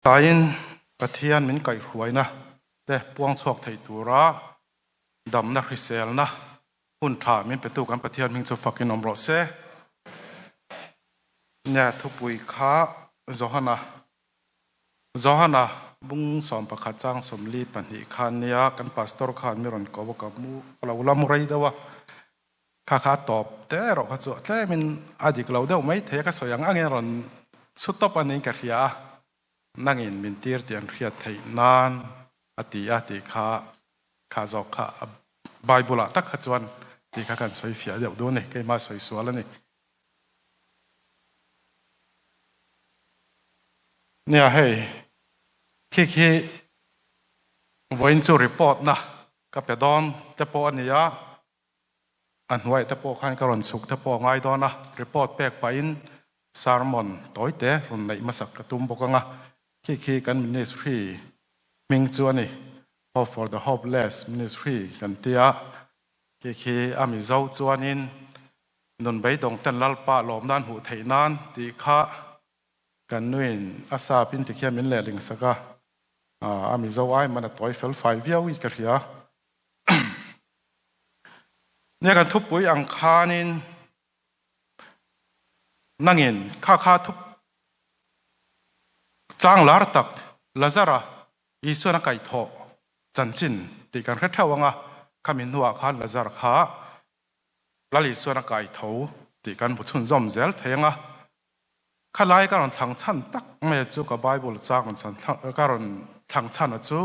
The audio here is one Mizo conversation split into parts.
Tain Pathian min kaihhruaina te puang chhuak thei tura damna hriselna hun tha min petu kan Pathian hming chu fakin awm rawh se. Nia thupui kha Johana Johana bung 11 chang 42 khan nia kan pastor khan mi rawn ko ka mu ka lo la mu rei deuh a kha kha a tawp te erawh kha chu tlemin a dik lo deuh mai thei a ka sawi ang angin rawn chhu tawp a niin ka hria a nangin min tir tih an hriat theih nan a ti a tih kha kha zawk kha a Bible ah tak kha chuan tih kha kan sawi fiah deuh duh a ni keimah sawi sual a ni. Nia hei khi khi vawiin chu report na ka pe dawn te pawh a ni a. A hnuai te pawh khan ka rawn chhuk te pawh a ngai dawn a, report pek pahin sermon tawi te rawn neih hmasak ka tum bawk ang a, khi khi kan ministry hming chu a ni, Hope for the Hopeless Ministry kan ti a, khi khi a Mizo chuanin nun beidawng ten Lalpa lawm nan hmuh theih nan tih kha kan nuin a sap in tikhian min lehling sak a, a Mizo ai man a tawi fel fai viau i ka hria. Nia kan thupui ang khanin nangin kha kha thup chang lar tak Lazara Isuan a kaihthawh chanchin tih kan hre theuh anga khami hnuah khan Lazar kha Lal Isuan a kaitho tih kan hmu chhunzawm zel thei anga khalai ka rawn thlang chhan tak mai chu ka Bible chang ka rawn thlang chhan a chu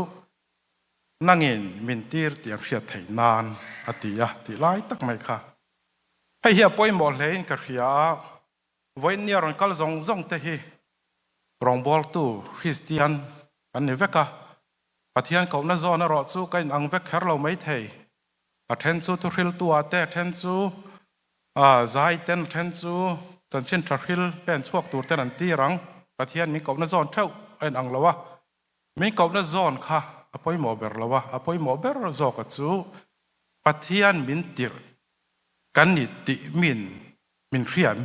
Nangin min tir tih an hriat theih nan a ti a tih lai tak mai kha. Hei hi a pawimawh hlein ka hria a, vawiin nia rawn kal zawng zawng te hi rawngbawltu Kristian kan ni vek a, Pathian kohna zawn erawh chu ka inang vek kher lo maithei. A then chu thuhriltu ah te, a then chu zai ten, a then chu chanchin tha hril pen chhuak tur ten an tir ang. Pathian min kohna zawn theuh a inang lo a. Min kohna zawn kha a pawimawh ber lo a, a pawimawh ber zawka chu Pathian min tirh kan ni tih min min hriam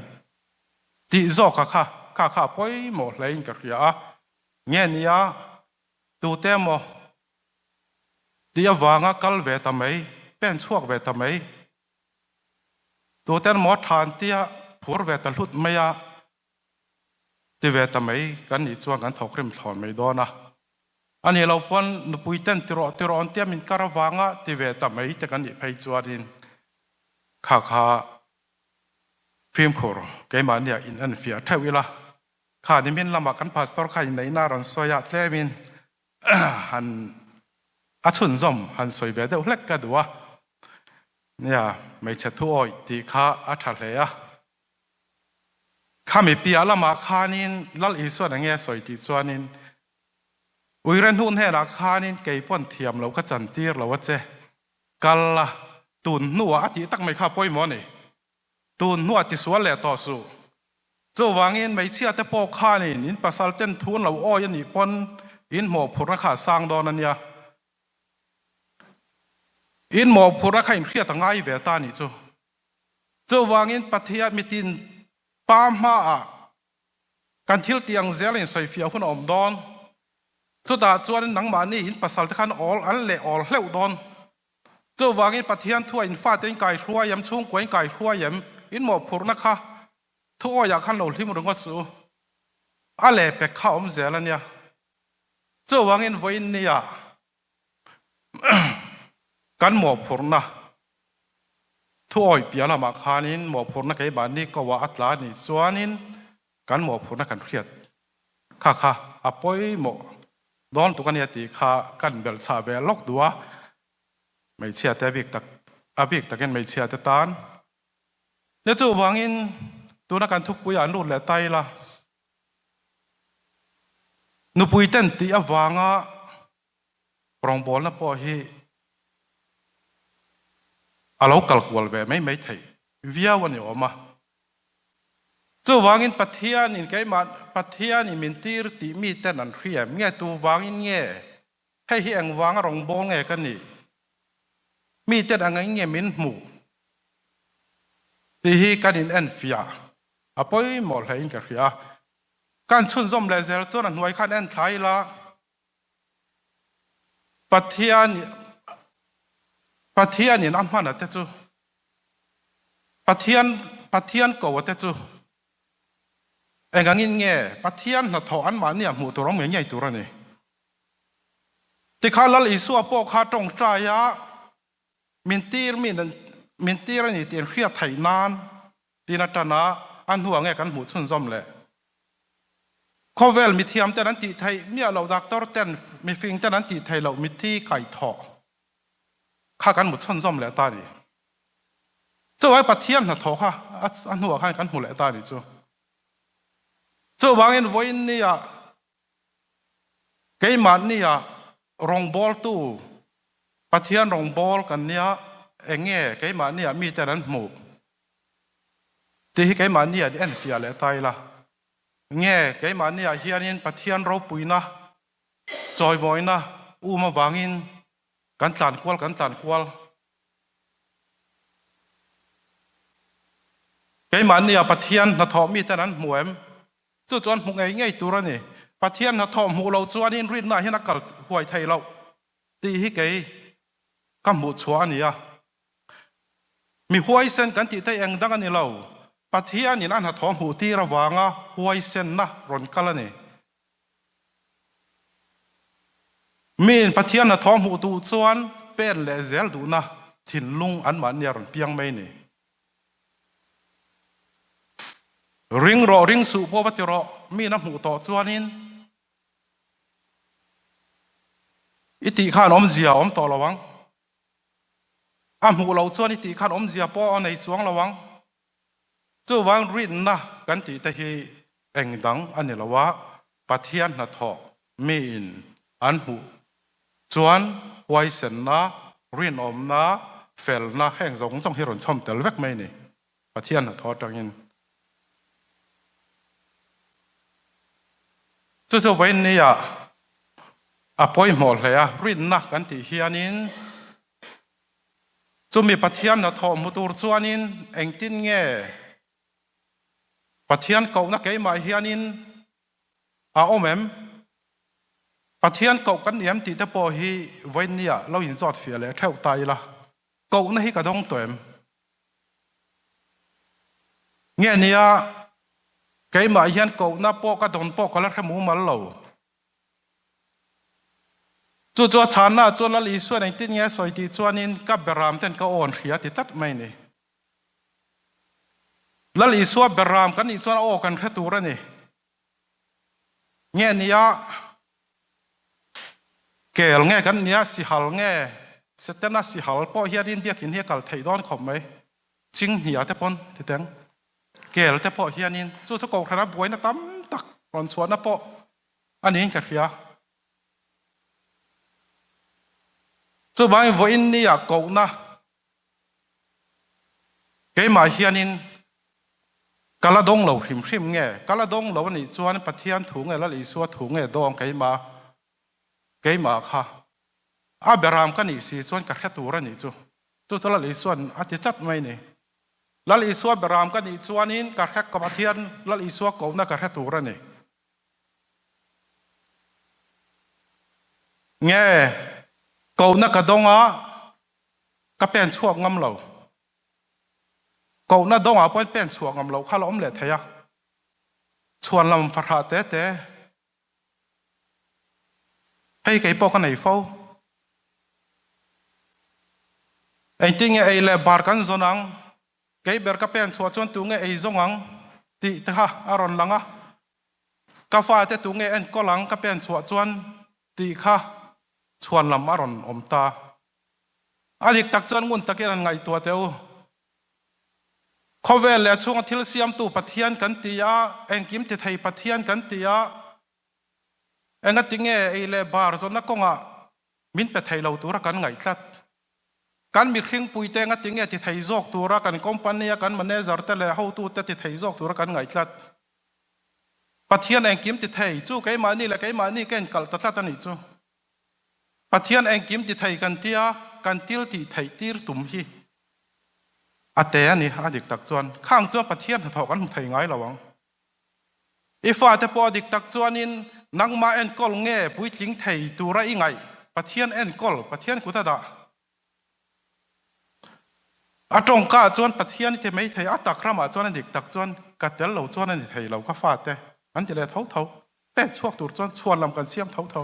tih zawka kha kha kha a pawimawh hlein ka hria a. Nge nia tute emaw tih avanga kal ve ta mai, pen chhuak ve ta mai, tute emaw than tia phur ve ta hlut mai a, Ti ve ta mai kan nih chuan kan thawkrim thlawn mai dawn a. A nih loh pawn nupui ten ti rawh ti rawh an tia min kar avanga ti ve ta mai te kan nih phei chuanin kha kha fimkhur keimahnia in en fiah theuh ila. Kha nimin lamah kan pastor kha inneihna a rawn sawi a tlemin han a chhunzawm han sawi ve deuh hlek ka duh a. Nia hmeichhe thu awih tih kha a tha hle a. Khami piah lamah khanin Lal Isuan enge a sawi tih chuanin, Uire hnu hnenah khanin kei pawn thiam lo ka chantir lo a che, kal la, tun hnuah a tih tak mai kha pawimawh a ni. Tun hnuah tisual leh tawh suh. Chuvangin hmeichhia te pawh khanin in pasal ten thu an lo awi a nih pawn in mawhphurhna kha a sang dawn a nia. In mawhphurhna kha inhriat a ngai ve ta a nih chu. Chuvangin Pathian mitin pa hmaah kan thil tih ang zel in sawifiah hun a awm dawn. Chutah chuan nangmahni in pasal te khan awl an leh awl hleuh dawn. Chuvangin Pathian thua in fate in kai hruai em, chhungkua in kai hruai em, in mawhphurhna kha thu awiah khan lo hlim ringawt suh u. A leh pek kha awm zel a nia. Chuvangin vawiin nia kan mawhphurhna Thuawi piah lamah khanin mawhphurhna keimahni koah a tla anih chuanin kan mawhphurhna kan hriat kha kha a pawimawh dawn tuk a nia tih kha kan belh chhah ve lawk duh a, hmeichhia te a bik tak a bik takin hmeichhia te tan. Nia chuvangin tuna kan thupuiah an lut leh ta ila, nupui ten tih avanga rawngbawlna pawh hi a lo kal kual ve mai mai theih viau a ni awm a. Chuvangin Pathianin keimah Pathianin min tir tih miten an hria em? Nge tu vangin nge? Hei hi engvanga rawngbâwl nge ka nih? Miten ang eng nge min hmuh? Tih hi kan in enfiah a pawimawh hlein ka hria a. Kan chhunzawm leh zel chuan a hnuai khan en thla ila, Pathian Pathianin a hman a te chu Pathian Pathian ko a te chu engangin nge Pathian hnathawh anmahni ah hmuh tur awm ngei ngei tur a ni. Tikha Lal Isua pawh kha tawngtai a min tir mi min tir a ni tih an hriat theih nan tin atan a a hnuah nge kan hmuh chhunzawm leh. Khawvel mithiam ten an tih theih miah loh doctor ten mifing ten an tih theih loh mitthi kaihthawh kha kan hmu chhunzawm leh ta a ni. Chuvangin Pathian hnathawh kha a hnuah khan kan hmu leh ta a ni chu. Chuvangin vawiin nia Keimahnia rawngbawltu, Pathian rawngbâwl kan nia, eng nge keimahnia miten an hmuh tih hi keimahnia i enfiah leh ta ila. Nge keimahniah hianin Pathian ropuina, chawimawina um avangin kan tlan kual kan tlan kual. Keimahnia Pathian hnathawh miten an hmu em? Chu chuan hmu ngei ngei tur a ni. Pathian hnathawh hmuh loh chuanin rinna hian a kal huai thei loh tih hi kei ka hmuh chhuah a ni a. Mi huaisen kan tih theih eng dang a ni lo. Pathianin a hnathawh hmuh tir avanga huaisenna rawn kal a ni. Miin Pathian hnathawh hmuh duh chuan pen leh zel duhna thinlung anmahni a rawn piang mai a ni. Ring rawh, ring suh pawh va ti rawh, miin a hmuh tawh chuanin i tih khan awmzia a awm tawh lo ang. A hmuh loh chuan i tih khan awmzia pawh a nei chuang lo ang. Chuvang rinna kan tih te hi eng dang a ni lo a, Pathian hnathawh miin an hmuh Chuan huaisenna, rinawmna, felna heng zawng zawng hi rawn chhawm tel vek mai a ni, Pathian hnathawh atangin. Chu chu vawiin nia a pawimawh hle a, rinna kan tih hianin chumi Pathian hnathawh hmu tur chuanin engtin nge Pathian kohna keimah hianin a awm em? Pathian koh kan ni em tih te pawh hi vawiinnia lo inzawt fiah leh theuh ta ila, kohna hi ka dawng tawh em? Nge nia keimah hian kohna pawh ka dawn pawh ka la hre mumal lo. Chu chu a chhanna chuan Lal Isuan engtin nge a sawi tih chuanin ka beram ten ka awn hria ti tlat mai ni. Lal Isua beram kan nih chuan a aw kan hre tur a ni. Nge nia kel nge kan nia sihal nge Setana sihal pawh hianin biakin hi a kal theih dawn khawp mai. Chinghnia te pawn ti teng. Kel te pawh hianin chu chu kohhrana buaina tam tak rawn chhuahna pawh a niin ka hria. Chuvangin vawiin nia kohna Keimah hianin ka la dawng lo hrim hrim nge? Ka la dawng lo anih chuan Pathian thu nge Lal Isua thu nge dawng keimah keimah kha a beram ka nih si chuan ka hre tur anih chu. Chu chu Lal Isua'n a ti tlat mai ni. Lal Isua beram ka nih chuanin ka hre ka Pathian Lal Isua kohna ka hre tur a ni. Nge kohna ka dawng a Ka pen chhuak ngam lo. Kohna dawngah pawhin pen chhuak ngam loh kha la awm leh thei a. Chhuan lam fahrah te te hei kei pawh ka nei fo. Engtin nge ei leh bar kan zawn ang, kei ber ka pen chhuah chuan tu nge ei zawng ang tih te kha a rawn lang a. Ka fate tu nge enkawl ang ka pen chhuah chuan tih kha chhuan lam a rawn awm ta. A dik tak chuan ngun takin an ngaihtuah teh u. Khawvel leh a chhunga thil siamtu Pathian kan ti a, engkim ti thei Pathian kan ti a, engati nge ei leh bar zawnna kawngah min pe thei lo tura kan ngaih tlat? Kan mihringpuite engati nge ti thei zawk tura kan company a kan manager te leh hotute ti thei zawk tura kan ngaih tlat? Pathian engkim ti thei chu keimahni leh keimahni ka inkalh ta tlat a nih chu. Pathian engkim ti thei kan tia kan til tih theih tir tum hi a te a ni, a dik tak chuan khang chuan Pathian hnathawh kan hmu thei ngai lo ang. I fate pawh a dik tak chuanin nangmah enkawl nge puitling thei tura i ngaih Pathian enkawl, Pathian kut a dah. A tawngka ah chuan Pathian i ti mai thei, a tak ramah chuan a dik tak chuan ka tel lo chuan a ni thei lo ka fate an ti leh tho tho. Pek chhuak tur chuan chhuan lam kan siam tho tho.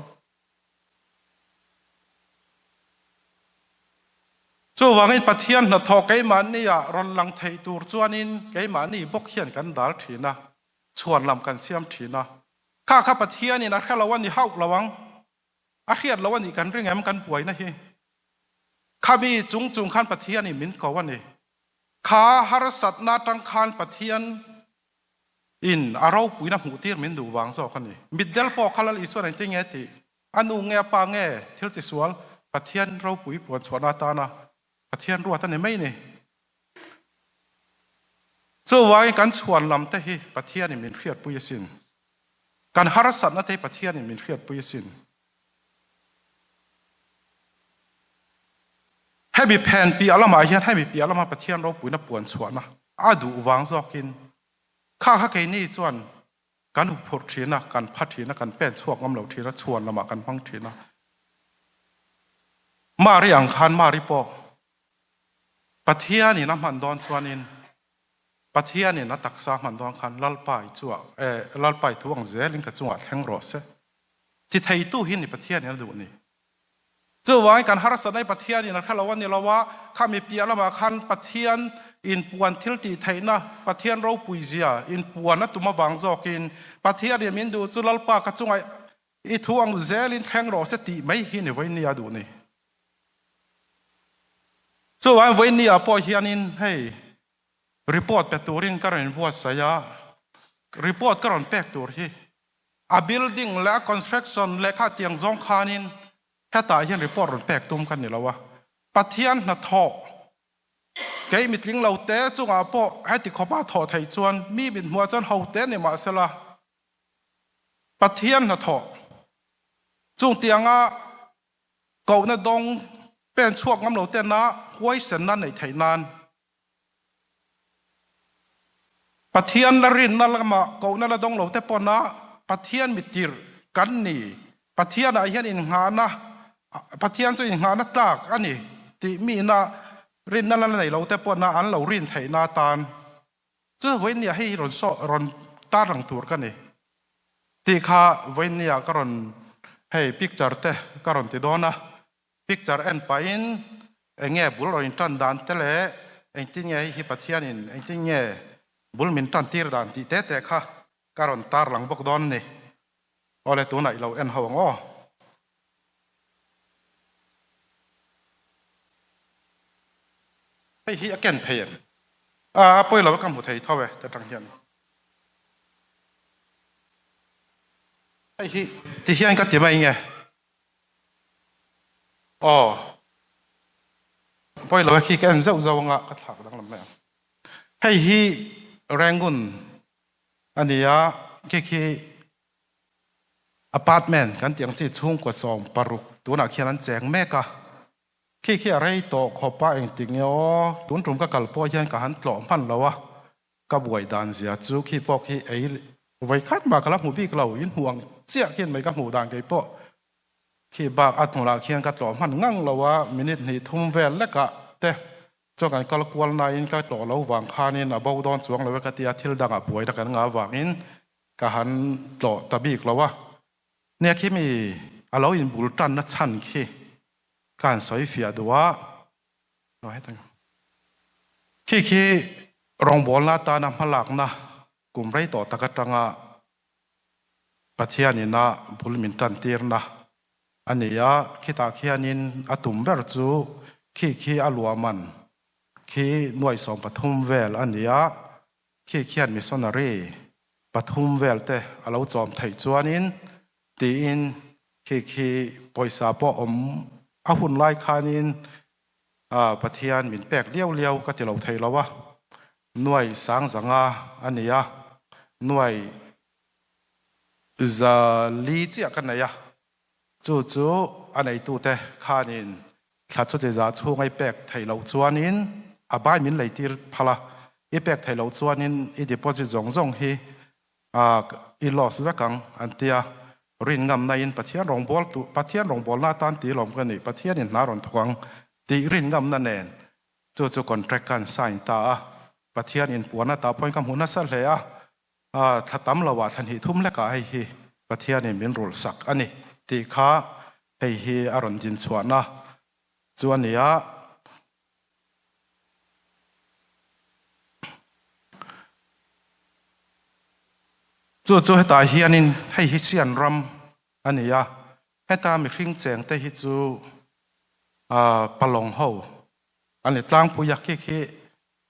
Chuvangin Pathian hnathawh keimahni ah rawn lang thei tur chuanin keimahni bawk hian kan dal thin a, chhuan lam kan siam thin a. Kha kha Pathianin a hre lo a ni hauh lo ang. A hriat lo a nih kan ring em kan buaina hi. Khami chung chung khan Pathianin min ko a ni. Kha harsatna atang khan Pathian in a ropuina hmuh tir min duh vang zawk a ni. Mitdel pawh kha Lal Isuan engtin nge tih? A nu nge a pa nge thil chi sual Pathian ropui puan chhuahna atana Pathian ruat a ni mai ni. Chuvangin kan chhuan lam te hi Pathianin min hriatpui asin. Kan harsatna te hi Pathianin min hriatpui asin. Hemi phen piah lamah hian hemi piah lama Pathian ropuina puan chhuahna a duh vang zawkin kha kha keini chuan kan huphurh thin a, kan pha thin a, kan pen chhuak ngam lo thin a, chhuan lamah kan hmang thin a. Mari ang khan Mari pawh Pathianin a hman dawn chuanin Pathianin a taksa a hman dawn khan Lalpa i chua eh Lalpa i thu ang zelin ka chungah thleng rawh se. Ti theitu hi ni Pathianin a duh ni. Chuvangin kan harsatna hi Pathianin a hre lo a ni lo a, khami piah lamah khan Pathian inpuan thil tih theihna, Pathian ropui zia inpuan a tum avang zawkin Pathianin min duh chu Lalpa ka chungah i thu ang zelin thleng rawh se tih mai hi ni vawiin a duh ni. Chuvangin vawiin ni ah pawh hianin hei report pe turin ka rawn inbuatsaih a, report ka rawn pek tur hi A building leh a construction leh kha tiang zawng khanin hetah hian report rawn pek tum ka ni lo a. Pathian hnathawh kei mitling lo te chungah pawh heti khawpa thawh theih chuan mi mit hmuah chuan ho te ni mahsela Pathian hnathawh chung tianga kohna dawng pen chhuak ngam lo tena huaisenna neih theih nan Pathian la rinna lamah kohna la dawng lo te pawn-a Pathian mittirh kan ni. Pathianah hian innghahna, Pathian chu innghahna tlak a ni tih mihna rinna la nei lo te pawn-a an lo rin theihna atan chu vawiinniah hei rawn saw rawn tarlang tur ka ni tih kha vawiinniah ka rawn hei picture te ka rawn ti dawn a. Picture en pahin eng nge bul rawn intan dan te leh engtin nge hei hi Pathianin engtin nge bul min tan tir dan tih te te kha ka rawn tar lang bawk dawn ni. Awle tunah i lo en ho ang aw. Hei hi a ken thei em? A pawi lo e ka hmu thei tho e ta tang hian. Hei hi ti hian ka ti mai nge. Aw. Pawi lo e khi ka en zeuh zeuh anga ka thlak danglam mai ang. Hei hi Rangoon a ni a, khi khi apartment kan tih ang chi chhungkua 16 tunah khian an cheng mek a. Khi khi a rei tawh khawp a engtik nge aw tun tum ka kal pawh hian ka han tlawh hman lo a. Ka buai dan zia chu khi pawh khi ei vawi khat mah ka la hmu bik lo, in hmuh ang chiah khian mai ka hmuh dan kei pawh khi bak a hnurah khian ka tlawh hman ngang lo a, minute hnih thum vel lekah te chuan kan kal kual nain ka tlawh lo vang khanin a bo dawn chuang lo e ka tia thil dangah buaina kan ngah vangin ka han tlawh ta bik lo a. Nia khi mi a lo inbul tanna chhan khi ka han sawi fiah duh a. Khi khi rawngbawlna atana hmalakna kum rei tawh tak atanga Pathianin a bul min tantirna a ni a, khitah khianin a tum ber chu khi khi a luahman khi nuai 13 vel a ni a, khi khian missionary pathum vel te a lo chawm theih chuanin tiin khi khi pawisa pawh awm a hun lai khanin Pathian min pek liau liau ka ti lo thei lo a, nuai sang zanga a ni a, nuai za li chiah ka nei a, chu chu a neitute khanin thla chuti za chhunga i pek theih loh chuanin a bai min leitir phal a, i pek theih loh chuanin i deposit zawng zawng hi. I loss vek ang an tia. Rin ngamna in Pathian rawngbâwl tu, Pathian rawngbâwlna atan tih lawm ka ni, Pathian in hna rawn thawk ang tih rin ngamna nen chu chu contract ka an sign ta a. Pathian in puan ata pawhin ka hmu nasa hle a, thla tam lo ah thla hnih thum hlekah hei hi Pathian in min rulh sak a ni tih kha hei hi a rawn din chhuahna chu a ni a. Chu chu hetah hianin hei hi Sian ram a ni a, heta mihring cheng te hi chu Palawng ho a ni tlangpui a, khi khi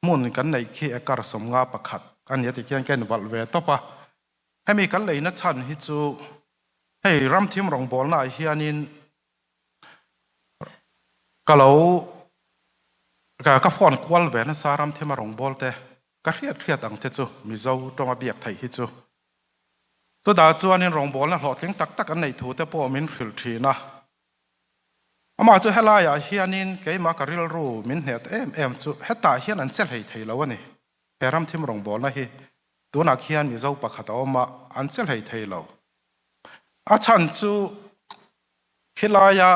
hmun kan neih khi acre 51 a ni a ti khian ka invalh ve tawp a. Hemi kan leina chhan hi chu hei ramthim rawngbawlnaah hianin Ka lo ka phone kual ve nasa Ramthima rawngbâwl te ka hriat hriat ang te chu Mizo tawnga biak theih hi chu. Chutah chuanin rawngbâwlna hlawhtling tak tak an neih thu te pawh min hrilh ṭhin a. Amah chu helaiah hianin keimah ka rilru min hnet em em chu hetah hian an che hlei thei lo a ni. He Ramthim rawngbâwlna hi tunah khian Mizo pakhat a awm a, an che hlei thei lo. A chhan chu Khilaia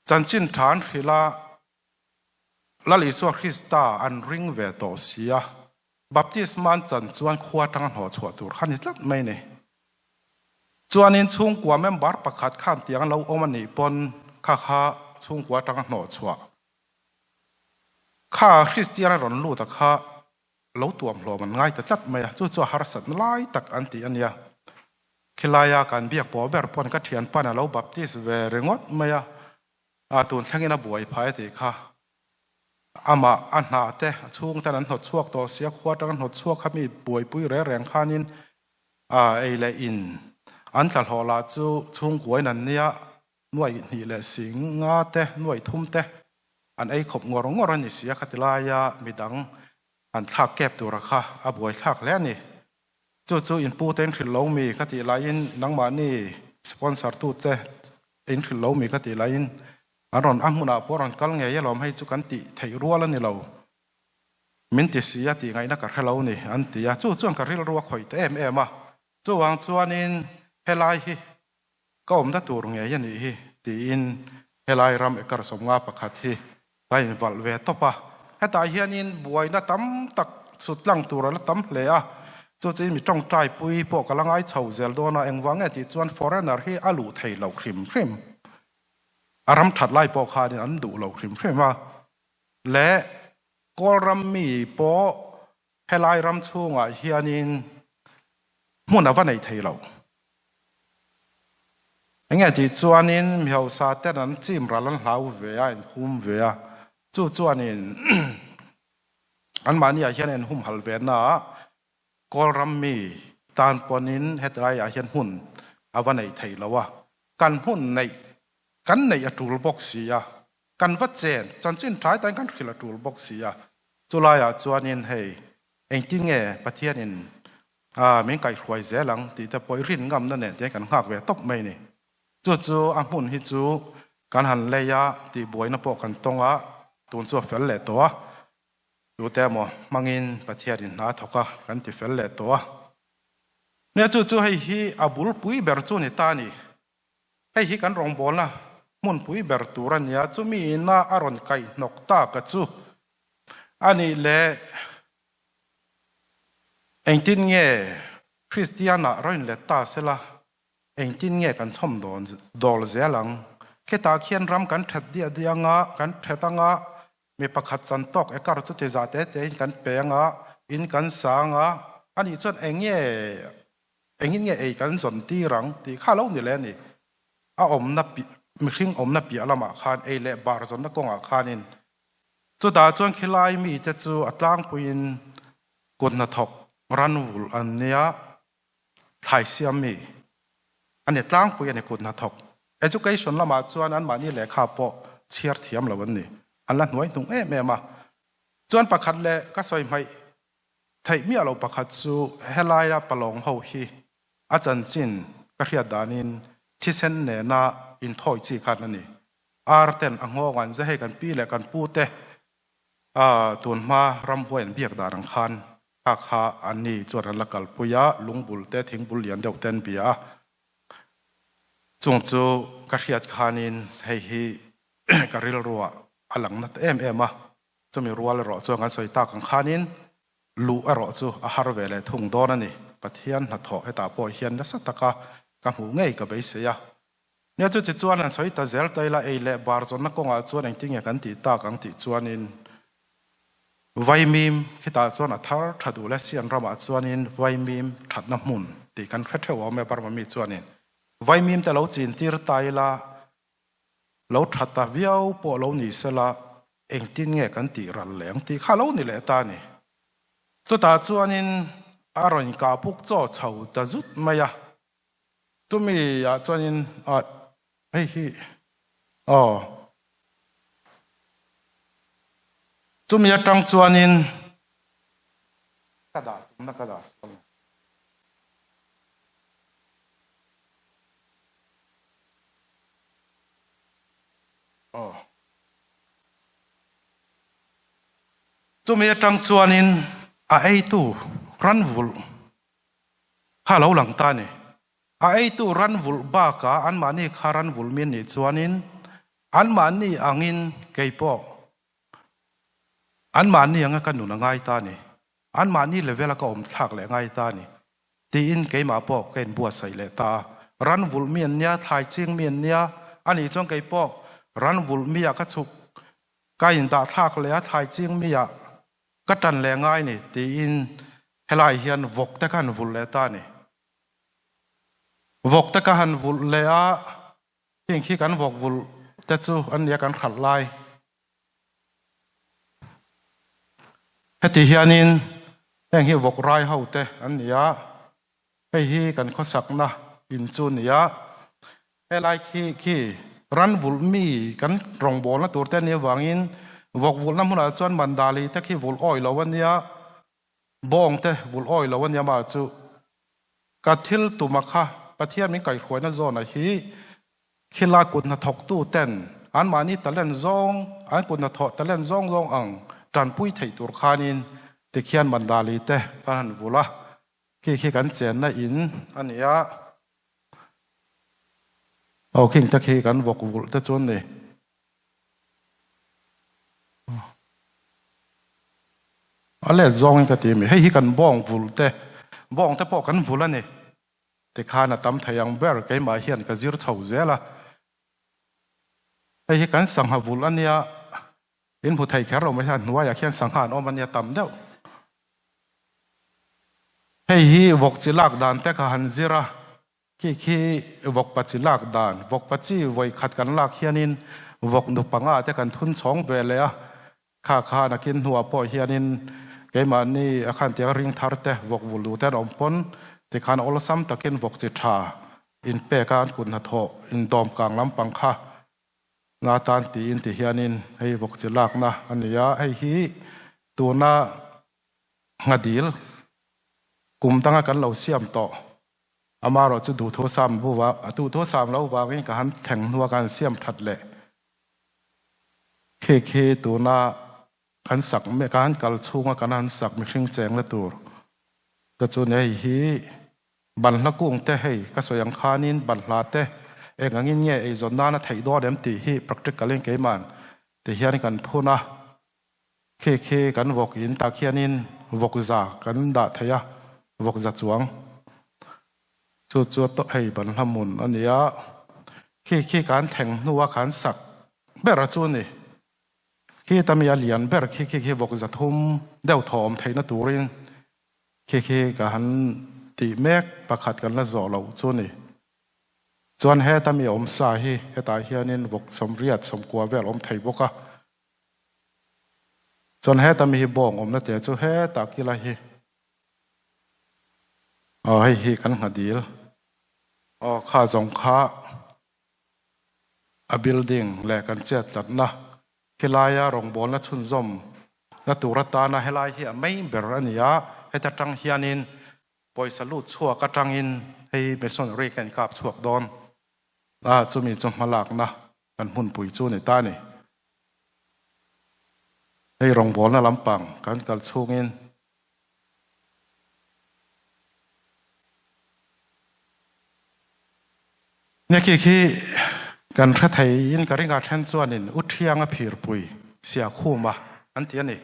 chanchin tha an hrilh a, Lal Isua Krista an ring ve tawh si a, baptisma an chan chuan khua atanga hnawh chhuah tur kha ni tlat mai ni. Chuanin chhungkua member pakhat khan tiang an lo awm a nih pawn kha kha chhungkua atanga hnawh chhuah kha Kristian a rawn lut a kha lo tuam hlawm an ngai ta tlat mai a, chu chu a harsatna lai tak an tih a nia. Khilaia kan biak pawh ber pawn ka thianpa'n a lo baptist ve ringawt mai a, a tun thlengin a buai phai a tih kha. Amah a hna te a chhungten an hnawt chhuak tawh sia, khua atanga hnawt chhuak kha mi buaipui reng reng khanin a ei leh in an tla hlawh lah chu chhungkuain an nia, nuaih hnih leh si nga te, nuaih thum te An ei khawp ngawr ngawr a ni si a, khati laia midang han thlak kep tura kha a buai thlak hle a ni. Chu chu in pute in hrilh lo mi ka tih laiin nangmahni sponsor tute in hrilh lo mi ka tih laiin an rawn a hmunah pawh rawn kal ngei alawm hei chu kan tih theih rual a ni lo min ti si a tih ngaihna ka hre lo ni an ti a, chu chuan ka rilru a khawih ta em em a. Chuvang chuanin helai hi Ka awmna tur ngei a nih hi tiin helai ram acre 51 hi ka invalh ve tawp a. Hetah hianin buaina tam tak chhut tlang tur a la tam hle a, chu chu mi tawngtai pui pawh ka la ngai chho zel dawn a, engvang nge tih chuan foreigner hi a luh thei lo hrim hrim. A ram that lai pawh khanin an duh lo hrim hrim a, leh Kawl ram mi pawh Helai ram chhungah hianin hmun a va nei thei lo. Enge tih chuanin mi hausa ten an chim ral an hlau ve a, an hum ve a, chu chuanin anmahni ah hian an humhal ve na a, Kawl ram mi tan pawnin hetilaiah hian hmun a va nei thei lo a, kan hmun neih kan neih a tul bawk si a. Kan va chen, chanchin tlai tain kan hrilh a tul bawk si a, chulaiah chuanin hei engtin nge Pathianin min kaihhruai zel ang tih te pawh i rin ngamna nen tiang kan nghak ve tawp mai ni. Chu chu a hmun hi chu kan han lei a, tihbuaina pawh kan tawng a, tun chu a fel leh tawh a, tute emaw hmangin Pathianin hna a thawk a, kan ti fel leh tawh a. Nia chu chu hei hi a bulpui ber chu ni ta a ni. Hei hi kan rawngbawlna hmunpui ber tur a nia, chumi ina a rawn kaihhnawk tak a chu a nih leh engtin nge Kristianah rawn let ta sela, engtin nge kan chhawm dawn dawl zel ang? Khitah khian ram kan that diah diah anga, kan that anga, mi pakhat chan tawk ekar chu ti zah te tein kan pe anga, in kan sa anga, a nih chuan eng nge Engin nge ei kan zawn tir ang tih kha lo ni le a ni. A awmna piah, mihring awmna piah lamah khan ei leh bar zawnna kawngah khanin chutah chuan khilai mite chu a tlangpuiin kut hnathawk ran vulh an nia, thlai siam mi a ni tlangpui a ni kut hnathawk. Education lamah chuan anmahni lehkha pawh chhiar thiam lo an ni, an la hnuai hnung em em a. Chuan pakhat leh ka sawi hmaih Theih miah loh pakhat chu helaia palawng ho hi a chanchin ka hriat danin thisen nena inthawi chi khan a ni. Ar ten a nghawng an ze hei kan pi leh kan pu te tun hma ramhuai an biak dan ang khan. Kha kha anni chuan an la kalpui a, lungbul te, thingbul lian deuh te an bia a. Chung chu ka hriat khanin hei hi ka rilruah a lang nat em em a, chumi rual erawh chuan kan sawi tak ang khanin luh erawh chu a har ve leh thung dawn a ni. Pathian hnathawh hetah pawh hian nasa taka ka hmuh ngei ka beisei a. Nia chu chi chuan han sawi ta zel ta ila ei leh bar zawnna kawngah chuan engtinge kan tih tak ang tih chuanin Vaimim khitah chuan a thar tha duh le Sian ramah chuanin Vaimim thatna hmun tih kan hre theuh awm e Burma mi chuanin Vaimim te lo chin tir ta ila lo tha ta viau pawh lo ni sela engtin nge kan tih ral leh ang tih kha lo ni leh ta a ni. Chutah chuanin a rawn kah puk chaw chho ta zut mai a. Chumi ah chuanin ah hei hi aw chumi atang chuanin ka dah tumna ka dah sawn. Aw. Chumi atang chuanin a eitu ran vulh kha a lo lang ta a ni. A eitu ran vulh bakah anmahni kha ran vulh mi nih chuanin anmahni angin kei pawh anmahni anga ka nun a ngai ta a ni. Anmahni level a ka awm thlak leh ngai ta a ni tiin keimah pawh ka inbuatsaih leh ta a. Ran vulh mi an nia, thlai ching mi an nia, anih chuan kei pawh ran vulh mi ah ka chhuk ka indah thlak leh a, thlai ching mi ah ka tan leh ngai ni tiin helai hian vawk te ka han vulh leh ta a ni. Vawk te ka han vulh leh a, heng khi kan vawk vulh te chu an nia kan hralh lai. Heti hianin heng hi vawk rai ho te an ni a, hei hi kan khawsakna in chu a ni a. Helai khi khi ran vulh mi kan rawngbawlna tur te a nih avangin vawk vulhna hmunah chuan mandali te khi vulh awih lo a nia, bawng te vulh awih lo a nia mah chu ka thil tuma kha Pathian min kaihhruaina zawnah hi Khila kut hnathawktu ten anmahni talent zawng, an kut hnathawh talent zawng zawng ang tanpui theih tur khanin tikhian Mandali te kan han vulh a, khi khi kan chenna in a ni a. Aw khing te khi kan vawk vulh te chu an ni. A let zawngin ka ti a mi, hei hi kan bawng vulh te, bawng te pawh kan vulh a ni. Tikhan a tam thei ang ber keimah hian ka zir chho zel a. Hei hi kan sangha vulh a nia, in hmu thei kher lo mai hian hnuaiah khian sangha an awm a nia tam deuh. Hei hi vawk chi lak dan te ka han zir a, khi khi vawk pa chi lak dan, vawk pa chi vawi khat kan lak hianin vawk nu panga te kan thun chhawng ve leh a, Kha kha nakin hnuah pawh hianin keimahni a khan tiang ring thar te, vawk vul duh te an awm pawn tikhan awlsam takin vawk chi tha inpek a an kut hnathawh indawm kang lampang kha na tan tiin ti hianin hei vawk chi lakna a ni a, hei hi tuna nghadil kum danga kan lo siam tawh amarawh chu duhthusam duhthusam lo vangin ka han thleng hnua ka han siam that leh. Khi khi tuna kan sak mek a, an kal chhunga kan han sak mihring cheng la tur te chu ni hei hi banhla kung te hei ka sawi ang khanin banhla te eng angin nge eizawn nana theih dawn em tih hi practical in keiman ti hian kan phun a, khi khi kan vawk in tah khianin vawk za kan dah thei a, vawk za chuang. Chu chu hei banhla hmun a ni a, khi khi kan thleng hnua khan sak ber a chu a ni. Khi ta mi a lian ber khi khi khi vawk 300 deuh thaw awm theihna turin khi khi ka han tih mek pakhat kan la zawh loh chu a ni. Chuan heta mi awm sa hi hetah hianin vawk 80 90 vel awm thei bawk a. Chuan heta mi hi bawng awmna te chu hetah kila hi. Aw hei hi kan nghadil. Aw kha zawng kha a building leh kan chet tlatna khilaia rawngbawlna chhunzawm na tur atana helai hi a main ber a ni a, heta tang hianin pawisa lut chhuak atangin hei masonry ka inkap chhuak dawn a, chumi chu hmalakna kan hmunpui chu a ni ta a ni. Hei rawngbawlna lampang kan kal chhungin. Nia khi khi kan hre thei in ka ring a then chuanin U Thianga phirpui sia khum a an ti a ni.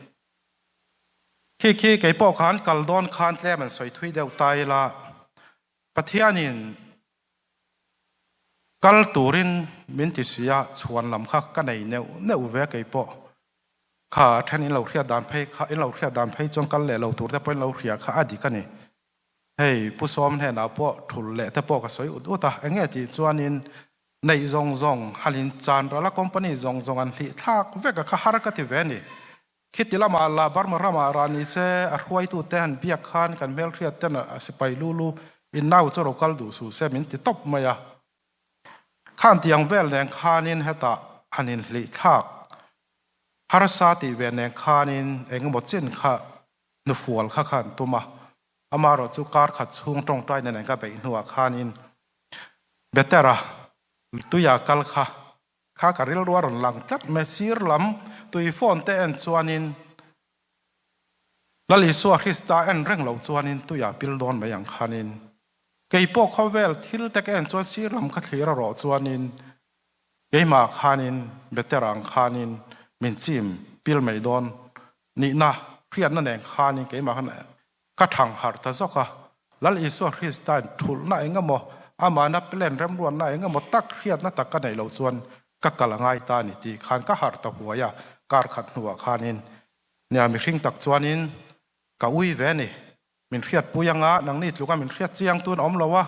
Khi khi kei pawh khan kal dawn khan tlem an sawi thui deuh ta ila Pathianin kal turin min ti si a chhuan lam kha ka nei neuh neuh ve kei pawh kha a then in lo hriat dan phei kha in lo hriat dan phei chuan kal leh lo tur te pawh in lo hria kha a dik a ni. Hei, Pu Sawm hnenah pawh thul leh te pawh ka sawi ut ut a, eng nge tih chuanin neih zawng zawng halin chan ral a company zawng zawng an hlih thlak vek a kha har ka ti ve a ni. Khiti lamah lah Burma ramah rah ni che a hruaitu te han biak khan kan hmelhriat ten a sipai lu lu in nau chu ro kal duh suh se min ti tawp mai a. Khan tiang vel nen khanin hetah han inhlih thlak harsa tih ve nen khanin eng emaw chin kha hnufual kha khan tum a, amaherawh chu kar khat chhung tawngtai nen ka beih hnuah khanin Betera tuia kal kha kha ka rilru a rawn lang tlat mai, sir lam tui phone te en chuanin Lal Isua Krista en reng lo chuanin tuia pil dawn mai ang khanin kei pawh khawvel thil te ka en chuan sir lam ka thlir erawh chuanin keimah khanin Betera ang khanin min chim pil mai dawn Nihna, hriatna nen khanin keimah khan ka thang harh ta zawk a. Lal Isua Krista'n thulhna eng emaw, amahna plan remruatna eng emaw tak hriatna tak ka neih loh chuan ka kal a ngai ta a ni tih khan ka harh ta huai a, kar khat hnuah khanin nia mihring tak chuanin ka ui ve a ni. Min hriatpui anga nangni tluka min hriat chiang tun a awm lo a,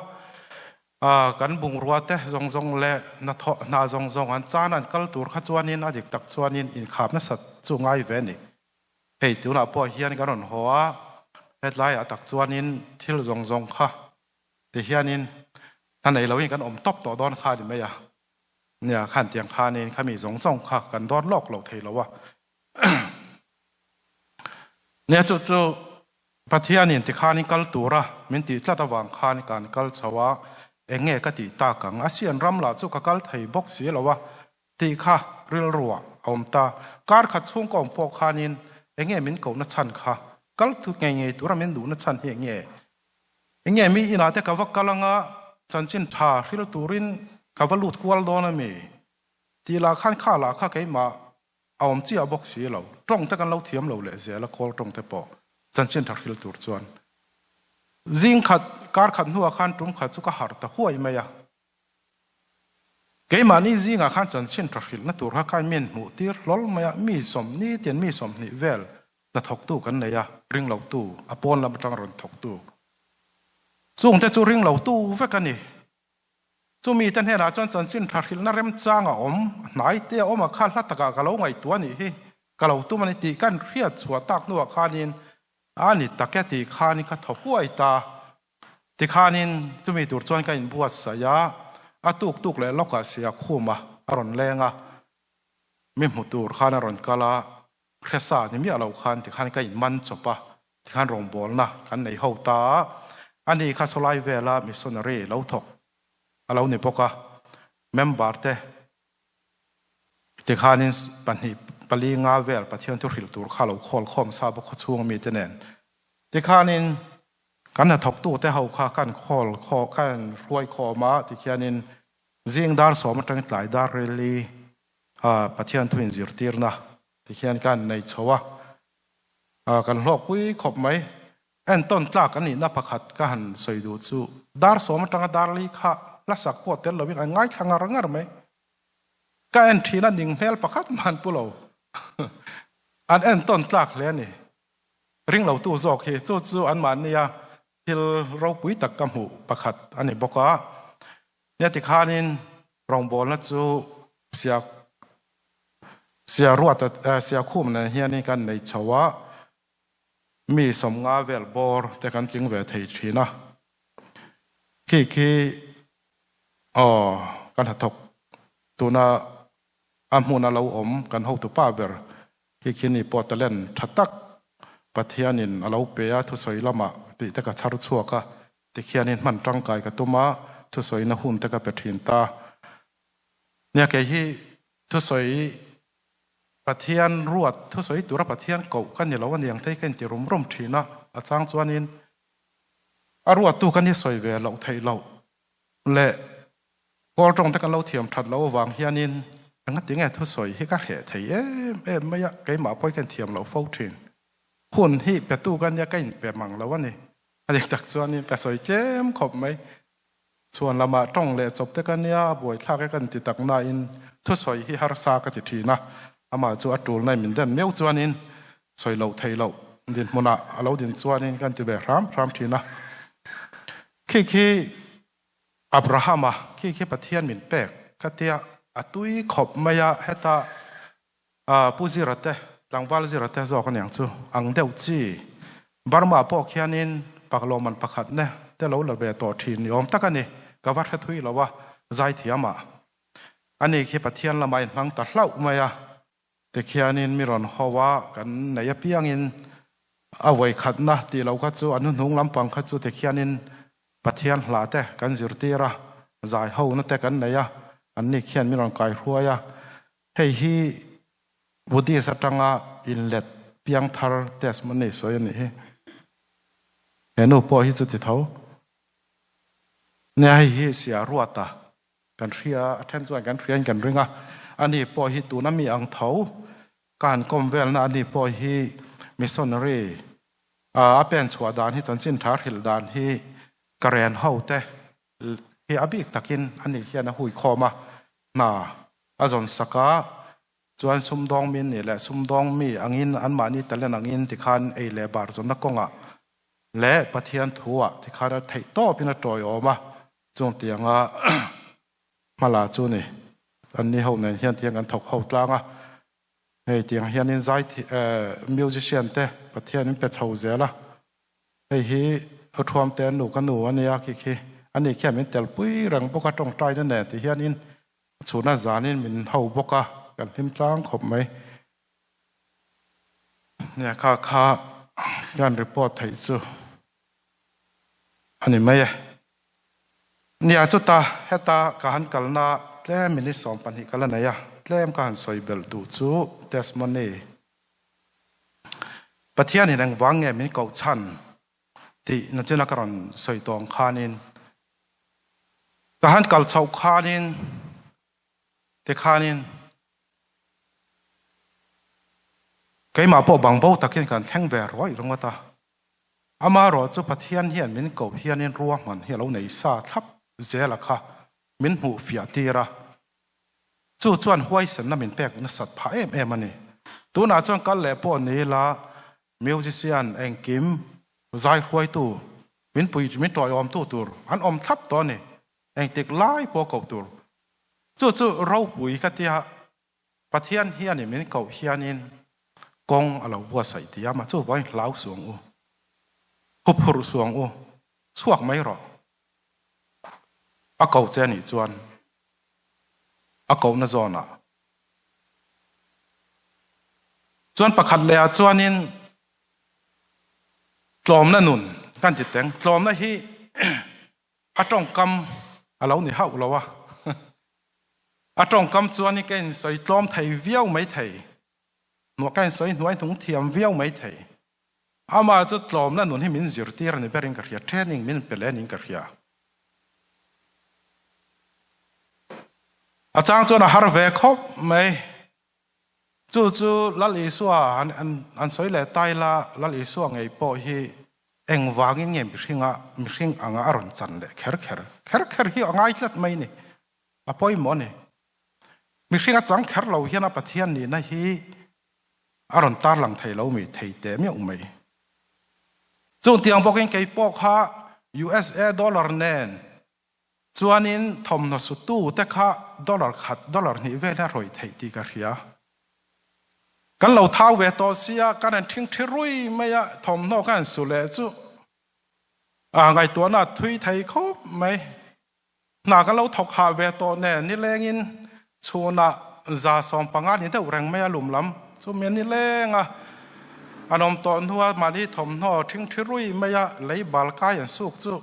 kan bungrua te zawng zawng leh hnathawh hna zawng zawng an chan an kal tur kha chuanin a dik tak chuanin inkhap nasat chu ngai ve a ni. Hei tunah pawh hian kan rawn haw a, hetlaiah tak chuanin thil zawng zawng kha ti hianin hna nei loin kan awm tawp tawh dawn kha a ni mai a, nia khan tiang khanin khami zawng zawng kha kan dawn lawk lo thei lo a. Nia chu chu Pathianin tikhanin kal tura min tih tlat avang khan kan kal chho a, eng nge ka tih tak ang? Asian ram lah chu ka kal thei bawk si lo a tih kha rilruah a awm ta. Kar khat chhung ka awm pawh khanin eng nge min kohna chhan kha? Kal ngei ngei tura min duhna chhan hi eng nge? Eng nge mi inah te ka va kal anga chanchin tha hril turin ka va lut kual dawn a mi? Tih lah khan kha lah kha keimah A awm chiah bawk si lo. Tawng te kan lo thiam lo leh zel a, kawl tawng te pawh chanchin tha hril tur chuan. Zing khat, kar khat hnuah khan tum khat chu ka harh ta huai mai a. Keimahni zingah khan chanchin tha hrilhna tur kha khan min hmuh tir hlawl mai a, mi sawmni tian mi 20 vel hnathawktu kan nei a, ringlotu, a pawn lam atanga rawn thawktu. Chungte chu ringlotu vek a ni. Chumi te hnenah chuan chanchin tha hrilhna remchang a awm, a hnai te a awm a, kha hla takah ka lo ngaihtuah a nih hi, ka lo tum a ni tih kan hriat chhuah tak hnuah khanin a ni tak e tih khanin ka thaw huai ta. Tikhanin chumi tur chuan ka inbuatsaih a, a tuk tuk leh lawkah sia khuma a rawn leng a, mi hmu tur khan a rawn kal a, Hresa ni miah lo khan tikhan ka inman chawp a, tikhan rawngbawlna kan nei ho ta a, ani kha sawlai vela missionary lo thawk a lo ni bawk a, member te tikhanin pahnih pali nga vel Pathian thu hrilh tur kha lo khawl khawm sa bawk khawchhung ami te nen tikhanin kan hnathawktu te ho kha kan khawl khaw kan hruai khawm a tikhianin zing dar sawm atangin tlai dar rili A Pathian thu inzirtirna ti hian ka han nei chho a, kan hlawkpui khawp mai. Entawn tlak a nihna pakhat ka han sawi duh chu dar sawm atanga dar li kha hlasak pawh tel lovin an ngaithla ngar ngar mai. Ka en thin a ning hmel pakhat mah an pu lo. An entawn tlak hle a ni. Ringlotu zawk hi chu chu anmahnia thil ropui tak ka hmuh pakhat a ni bawk a. Nia tikhanin rawngbawlna chu sia sia ruat sia khum nen hianin kan nei chho a, mi 50 vel bawr te kan tling ve thei thin a. Khi khi aw kan hnathawk tuna a hmun a lo awm kan hotupa ber khi khi ni pawh talent tha tak Pathianin a lo pe a thusawi lamah tih te ka chhar chhuak a. Tikhianin hman tangkai ka tum a, thusawina hun te ka pe thin ta. Nia kei hi thusawi Pathian ruat, thusawi tura Pathian koh ka ni lo aniang te hi ka inti rum rum thin a, a chang chuanin a ruattu ka ni sawi ve loh theih loh leh. Kawl tawng te kan lo thiam that loh avang hianin engati nge thusawi hi ka hreh thei em em mai a, keimah pawh hi ka inthiam lo fo thin. Hun hi petu ka nia ka inpe mang lo a ni. A dik tak chuanin ka sawi tlem khawp mai. Chhuan lamah tawng leh chawp te ka nia, buaithlak e ka inti tak nain thusawi hi harsa ka ti thin a, amah chu a tulna in min den miau chuanin sawi loh theih loh dinhmunah a lo din chuanin ka inti ve hram hram thin a. Khi khi Abrahama khi khi Pathian min pek ka tia a tui khawp mai a, heta Pu Zira te, tlangval Zira te zawk aniang chu ang deuh chi. Burma pawh khianin paklawman pakhat ne te lo la ve tawh thin ni awm tak a ni, ka va hre thui lo a, zaithiam ah. Ani khi Pathian lamah inhmang ta hlauh mai a. Tikhianin mi rawn ho a, kan nei apiangin a vawikhatna tih loh kha chu a hnuhnung lampang kha chu tikhianin Pathian hla te kan zirtir a, zai hona te kan nei a, anni khian mi rawn kaihruai a. Hei hi Buddhist atanga inlet piangthar testimony sawi a nih hi. He nu pawh hi chu ti tho. Nia hei hi sia ruata Kan hria, a then chuan kan hriain kan ring a, ani pawh hi tuna mi ang tho ka han kawm velna ani pawh hi missionary a pen chhuah dan hi chanchin tha hrilh dan hi ka ren ho te hi a bik takin ani hian a hui khawm a, hna a zawn sak a, chuan sumdawng mi nih leh sumdawng mi angin anmahni talent angin tikhan ei leh bar zawnna kawngah leh Pathian thuah tikhan a theih tawpin a tawiawm a. Chung tianga hmala chu ni, an ni ho nen hian tiang kan thawk ho tlang a, hei tiang hianin zai musician te Pathian in pe chho zel a, hei hi u thuam te nu ka nu a nia khi khi a ni khian min tel pui reng bawk a tawngtaina nen ti hianin chhuna zanin min ho bawk a kan hlim tlang khawp mai. Nia kha kha kan report theih chu a ni mai e. Nia chuta heta ka han kalna tlem minute 12 ka la nei a, tlem ka han sawi belh duh chu testimony Pathianin engvang nge min koh chhan tih nachina ka rawn sawi tawng khanin ka han kal chhoh khanin tikhanin keimah pawh bangbo takin kan thleng ve rawih ringawt a. Amaherawh chu Pathian hian min koh hianin ruahman hi a lo nei sa thlap zel a kha min hmuh fiah tir a, chu chuan huaisenna min pek nasat phah em em a ni. Tunah chuan kal leh pawh ni ila musician engkim zai hruaitu min pui min tawiawmtu tur an awm thlap tawh a ni, engtik lai pawh koh tur. Chu chu ropui ka tia Pathian hianin min koh hianin kawng a lo buatsaih ti a, mah chu vawiin hlau suang u, huphurh suang u, chhuak mai rawh. A ko che anih chuan a kohna zawnah chuan pakhat leh ah chuanin tlawmna nun kan ti teng, tlawmna hi a tawngkam a lo ni hauh lo a. A tawngkam chuan i ka insawi tlawm thei viau mai thei, hnuah ka insawi hnuai hnung thiam viau mai thei. Amah chu tlawmna nun hi min zirtir a ni berin ka hria, training min pe leh niin ka hria. A chang chuan a har ve khawp mai. Chu chu Lal Isua an sawi leh ta ila, Lal Isua ngei pawh hi engvangin nge mihringa mihring anga a rawn chan leh kher kher kher kher hi a ngai tlat mai ni. A pawimawh a ni. Mihring a chang kher lo hian a Pathian nihna hi a rawn tarlang thei lo mi thei teh meuh mai. Chung tiang bawkin kei pawh kha usa dollar nen chuanin thawmhnaw sutu te kha dollar khat dollar hnih vel a rawih theih tih ka hria. Kan lo thau ve tawh sia kan han ṭhingṭhi rui mai a, thawmhnaw kan han su leh chu a ngaihtuahna a thui thei khawp mai. Hna kan lo thawk hah ve tawh nen nilengin chhunah 150 ni deuh reng mai a lum lam chu mi nileng a, an awm tawh hnua mahni thawmhnaw ṭhingṭhi rui mai a lei bal kai an suk chu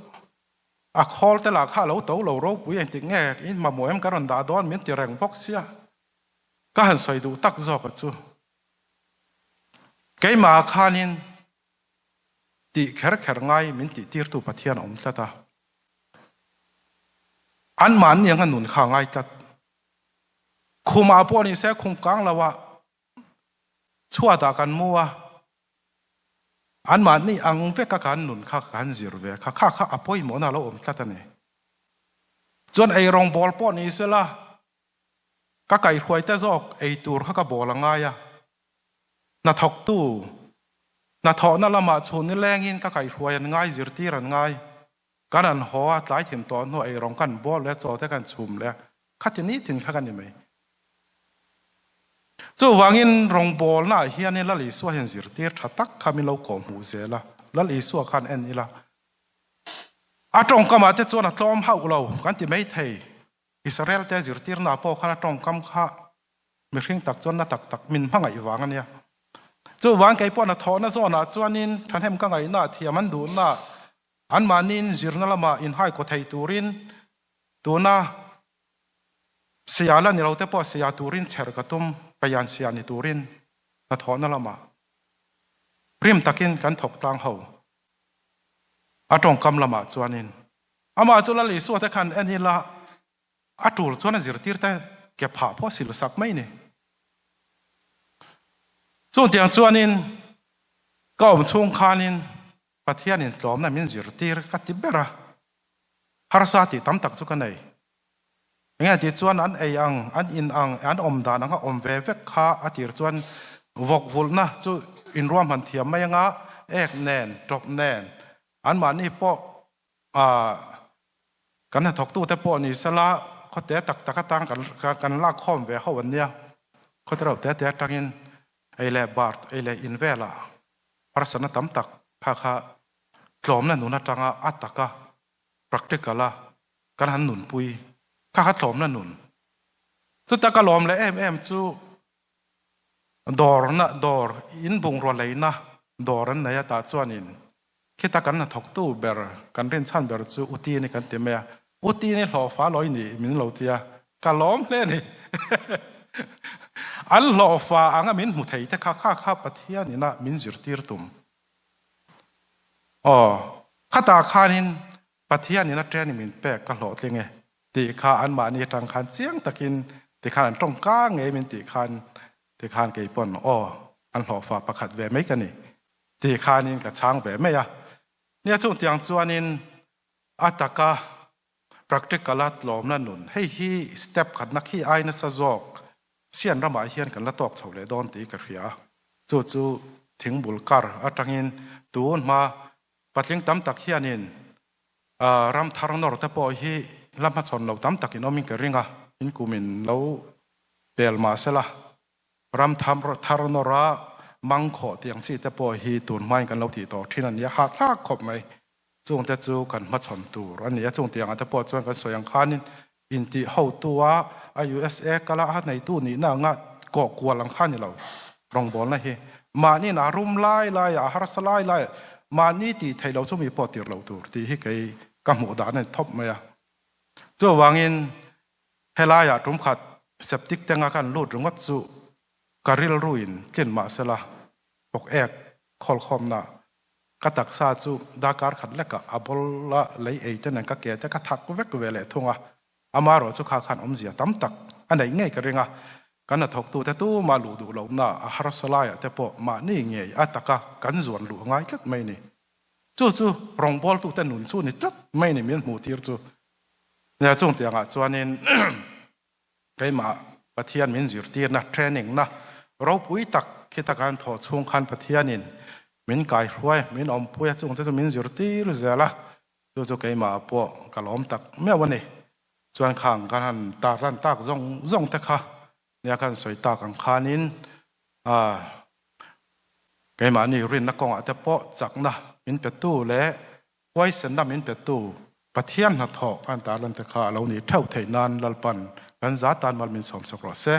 a khawl te lah kha a lo to lo ropui engtik nge in mamawh em ka rawn dah dawn min ti reng bawk sia ka han sawi duh tak zawk a chu keimah khanin tih kher kher ngai min tih tirtu Pathian a awm tlat a. Anmahni anga nun kha a ngai tlat. Khumah pawh ni se khum kang lo ah chhuatah kan mu a, anmahni ang veka kan nun kha kan zir ve kha, kha kha a pawimawhna a lo awm tlat a ni. Chuan eirawngbawl pawh ni sela ka kaihhruaite zawk ei tur kha ka bawl a ngai a, hnathawktu hnathawhna lamah chhun nilengin ka kaihhruai an ngai, zirtir an ngai. Kan an haw a, tlai thim tawh hnuah eirawng kan bawl leh chaw te kan chhum leh a, khati nitin kha ka ni mai. Chuvangin rawngbawlnaah hianin Lal Isua hian zirtir tha tak kha min lo kawhhmuh zel a, Lal Isua khan en ila. A tawngkamah te chuan a tlawm hauh lo kan ti maithei. Israel te zirtirnaah pawh khan a tawngkam kha mihring tak chuan na tak tak min hmangaih vang a nia. Chuvang kei pawh hnathawhna zawnah chuanin thahnem ka ngaihnaah thiam an duhnaah Anmahniin zirna lama inhaikaw thei turin tuna sia la ni lo te pawh sia turin chher ka tum, Payan sia ni turin hnathawhna lamah rim takin kan thawk tlang ho. A tawngkam lamah chuanin amah chu Lal Isua te khan en ila a tul chuan a zirtir te ke phah pawh sil sak mai ni. Chutiang chuanin ka awm chhung khanin Pathianin tlawmna min zirtir ka ti ber a, harsa tih tam tak chu ka nei. Enge tih chuan an ei ang, an in ang, an awm dan anga awm ve vek kha a tir chuan vawk vulhna chu inruahman thiam mai anga ek nen, tawp nen, anmahni pawh ah kan hnathawktute pawh ni sela khawte tak tak atang kan lak khawm ve ho an nia, khawte reuh te te atangin ei leh bar, ei leh in velah harsatna tam tak kha kha tlawmna nun atanga a taka practical a kan han nunpui kha kha tlawmna nun. Chuta ka lawm leh em em chu dawrna dawr in bungrua leina dawr an nei a tah chuanin khita kan hnathawktu ber kan rinchhan ber chu Utini kan ti mai a, Utini hlawhfa lawi nih min lo tia ka lawm hle a ni. An hlawhfa anga min hmu thei te kha kha kha Pathian ina min zirtir tum. Aw, khatah khanin Pathian ina training min pek ka hlawhtling e tih kha anmahni atang khan chiang takin tikhan an tawngka ngei min tih khan tikhan kei pawn aw an hlawhfa pakhat ve mai ka ni tih khanin ka chhang ve mai a. Nia chungtiang chuanin A taka practical a tlawmna nun, hei hi step khatna khi ai nasa zawk sian ramah hian kan la tawk chho leh dawn tih ka hria. Chu chu thingbul kar atangin tun hma patling tam tak hianin ram thar nawr te pawh hi la hmachhawn lo tam takin awmin ka ring a, in kumin lo pel mah sela ram thar nawra mangkhawh tih ang chi te pawh hi tun hmain kan lo tih tawh thin a nia, hahthlak khawp mai. Chungte chu kan hmachhawn tur a ni a, chung tiangah te pawh chuan kan sawi ang khanin intih hotu a, a usa kal a, a neitu nihna anga kawh kual ang kha a ni lo. Rawngbawlna hi mahniin a rum lai lai a, a harsa lai lai a, mahni tih theih loh chu mi pawh tir loh tur tih hi kei ka hmuh dan a ni thawp mai a. Chuvangin helaiah tum khat septic tank a kan lut ringawt chu ka rilruin tlin mahsela bawk ek khawlkhawmna Ka taksa chu darkar khat lekah a bawla lei ei te nen ka ke te ka thak vek ve leh thung a, amaherawh chu kha khan awmzia tam tak a neih ngei ka ring a, kan hnathawktu te tumah luh duh lohna a harsa laiah te pawh mahni ngei a taka kan zuan luh a ngai tlat mai ni. Chu chu rawngbawltute nun chu ni tlat mai ni min hmuh tir chu. Nia chung tiangah chuanin Keimah Pathian min zirtirna, training na, ropui tak khi taka an thawh chhung khan Pathianin min kaihruai, min awmpui a, chungte chu min zirtir zel a, chu chu keimah pawh ka lawm tak meuh a ni. Chuan khang kan han tarlan tak zawng zawng te kha nia khan sawi tak ang khanin keimahni rinna kawngah te pawh chakna min petu leh Huaisenna min petu Pathian hnathawh kan tarlan te kha a lo nih theuh theih nan Lalpan kan za tan mal min sawmsak rawh se.